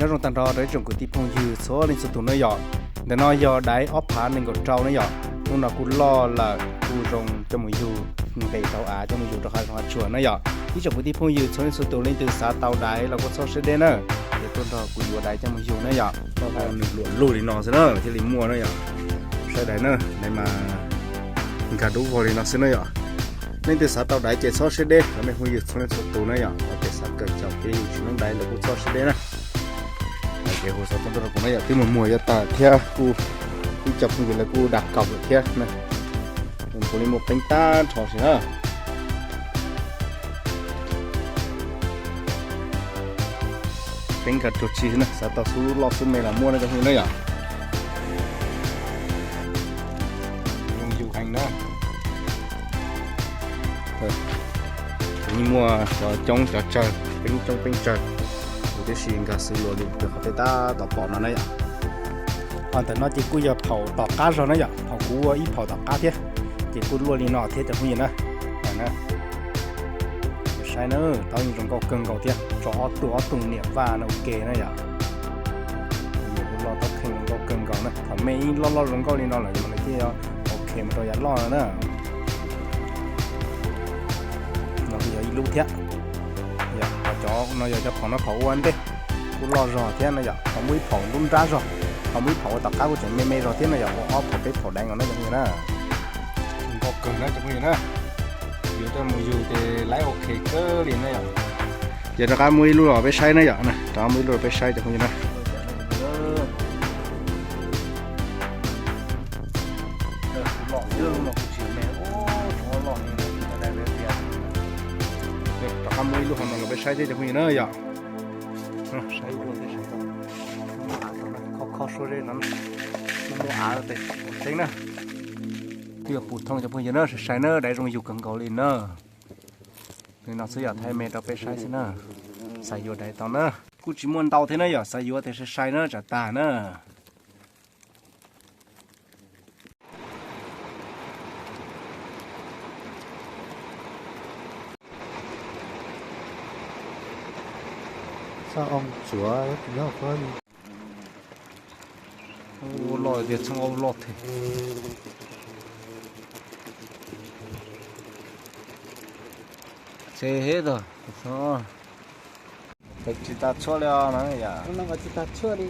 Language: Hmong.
Nyob zoo tag nrho rau ib tsoom kwv tij phooj ywg txhua leej txhua tus na yom. Ntawm no yog daiv ob phav nees nkaum rau na yom. Hnub no kuj loj lawm, kuj zoo coj mus yug nqes tau av coj mus yug rau hav zoov hav tsuag na yom. Ib tsoom kwv tij phooj ywg txhua leej txhua tus leej twg xav tau daiv los kuj txhob siab deb na, es tuaj nrog kuv yuav daiv coj mus yug na yom. Nws luam lug li no xwb na thiaj li muaj na yom. Saib daiv na, daiv mas nkag dub vog li no xwb na yom. Leej twg xav tau daiv ces txhob siab deb, cov me phooj ywg txhua leej txhua tus na yom, cov xav kawm caum kev yug tsis noob daiv los kuj txhob siab deb na. Ces hu xov tooj tuaj rau kuv na yom, twb muag muag yuav tag thiab kuj ib co phooj ywg lawv kuj dag kaum lawm thiab na. Kuv li muaj peeb tag nrho si na. Peeb nkag ruag tsi na, xav tau xub loj xub me los muaj na cov phooj ywg na yom. Zoo yug heev na. Yeej muaj cov coob cov tsawg, peeb coob peeb tsawg, kuv tib si nkag xwb luag li rau qhov peb tab tom pom no na yom. Ho ntawm no ces kuj yog phaum tom qab zog na yom, phaum kuv ua ib phaum tom qab thiab, ces kuj luaj li no thiab cov phooj ywg na. Saib na, taub yeej zoo nkauj kawg nkaus thiab, tso ob tug ob tug niam vaj no ua ke na yom. Los taub kheej zoo nkauj kawg nkaus na, thaum me ib loj loj zoo nkauj li no lawm mas lawv thiaj ok mus rau yav loj no na. No kuj yog ib lub thiab. Yog cov no yog cov phaum no phaum ua ntej, kuj loj zog thiab no yom, ho muaj ib phaum nruab nrab zog, ho muaj ib phaum ua tom qab kuj tseem me me zog thiab no yom, ua ob phaum peb phaum daiv nkaus na cov phooj ywg na. Zoo nkauj kawg na cov phooj ywg na. Yuav coj mus yug ces laiv ok kawg li na yom. Ces rov qab muaj ib lub los peb saib na yom, rov qab muaj ib lub los peb saib cov phooj ywg na. Rov qab muaj ib lub hauv no los peb saib thiab cov phooj ywg na yom. Saib ua thiab saib tau. Kho kho suab zeb no, muaj av tes tom xeeb na. Twb yog pus thooj cov phooj ywg na, sai sai na, daiv zoo yug kawg nkaus li na. Li no xwb yom, thaij me rau peb saib xwb na. Xav yuav daiv tau na. Kuj tsis muaj ntau thiab na yom, xav yuav tes sai sai na, tsam tag na. Ua loj tias txhob ua loj thiab. Txhe heb tag, tsis tas tshuaj li os na yom. Tsis tas tshuaj li.